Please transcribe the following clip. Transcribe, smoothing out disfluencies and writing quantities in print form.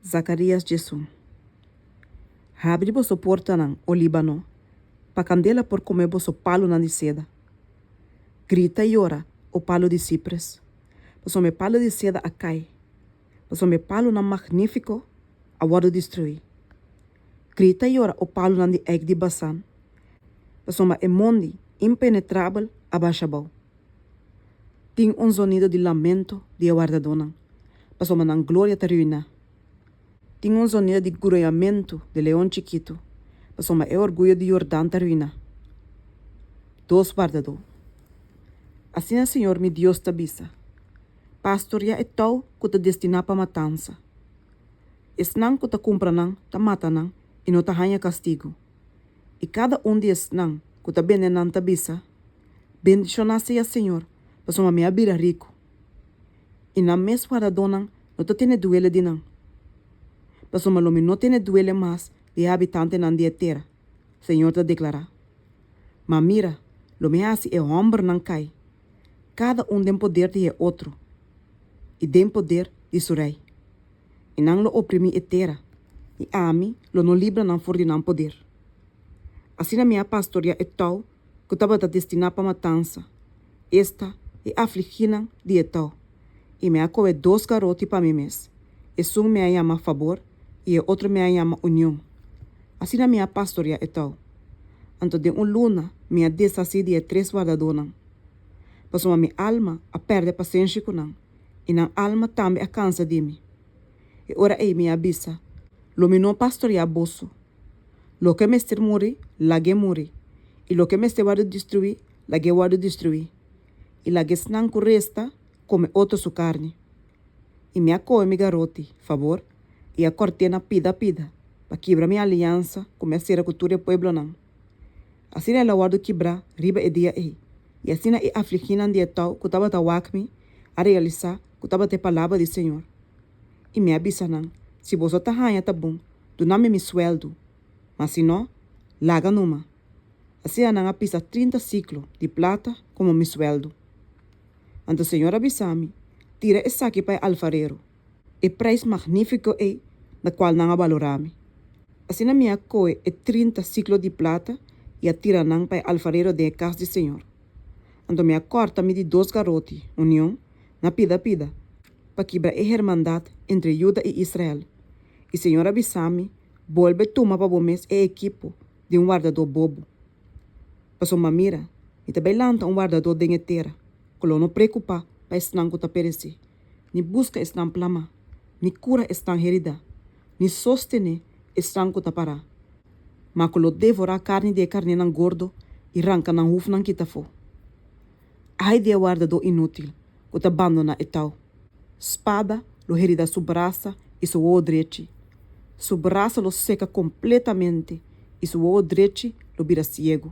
Zakarías 11. Habri boso portanan, o Líbano, pa kandela por kome boso palunan di seda. Grita i yora, o palu di sipres, pasobra e palu di seda a kai, pasobra e palunan magnífiko a wòrdu destruí. Grita i yora, o palunan di eik di Basan, pasobra e mondi impenetrabel a basha abou. Tin un zonido di lamento di e wardadónan, pasobra nan gloria ta ruiná. Tin un zonido di gruñamentu di leon chikitu, pasobra e orguyo di Yordan ta ruiná. Dos wardadó. Asina señor mi Dios ta bisa, Pastoriá e tou ku ta destiná pa matansa. Esnan ku ta kumpra nan ta mata nan i no ta haña kastigu. I kada un di esnan ku ta bende nan ta bisa, Bendishoná sea Señor, pasobra mi a bira riku. I nan mes wardadónan no ta tene duele di nan, pasobra lo mi no tene duele mas di e habitantenan di e tera, Señor ta deklará. Ma mira, lo mi hasi e hòmbernan kai, kada un den poder di e otro i den poder di su rei, i nan lo oprimí e tera, i ami lo no libra nan for di nan poder. Asina mi a pastoriá e tou ku tabata destiná pa matansa, esta, e afligínan di e tou, i mi a kohe dos garoti pa mi mes, esun mi a yama Fabor i e otro mi a yama Union. Asina mi a pastoriá e tou. Anto den un luna mi a deshasí di e tres wardadónan, pasobra mi alma a pèrdè pasenshi ku nan, i nan alma tambe a kansa di mi. E ora ei mi a bisa, Lo mi no pastoriá boso. Loke mester muri, lag'é muri, i loke mester wòrdu destruí, lag'é wòrdu destruí, i laga esnan ku resta kome otro su karni. I mi a kohe mi garoti, fabor, i a kòrt'é na pida pida, pa kibra mi aliansa ku mi a sera ku tur e pueblonan. Asina el a wòrdu kibrá riba e dia ei, i asina e afligínan di e tou ku tabata wak mi a realisá ku tabata e palabra di señor. I mi a bisa nan, Si boso ta haña ta bon, duna mi mi suèldu, ma si no, laga numa. Asina nan a pisa trinta siklo di plata komo mi suèldu. Anto Señor a bisa mi, Tira esaki pa e alfarero, e preis magnífiko ei na kual nan a balorá mi. Asina mi a kohe e 30 siklo di plata i a tira nan pa e alfarero den e kas di Señor. Anto mi a kòrta mi di dos garoti, union, na pida pida, pa kibra e hermandat entre Juda i Israel. I Señor a bisa mi, Bolbe tuma pa bo mes e ekipo di un wardadó bobo. Pasobra mira, mi ta bai lanta un wardadó den e tera ku lo no preokupá pa esnan ku ta peresé, ni buska esnan plamá, ni kura esnan heridá, ni sostené esnan ku ta pará, ma ku lo devorá karni di e karnénan gordo i ranka nan hufnan kita afó. Ai di e wardadó inútil ku ta bandoná e tou! Spada lo heridá su brasa i su wowo drechi. Su brasa lo seka kompletamente i su wowo drechi lo bira siegu.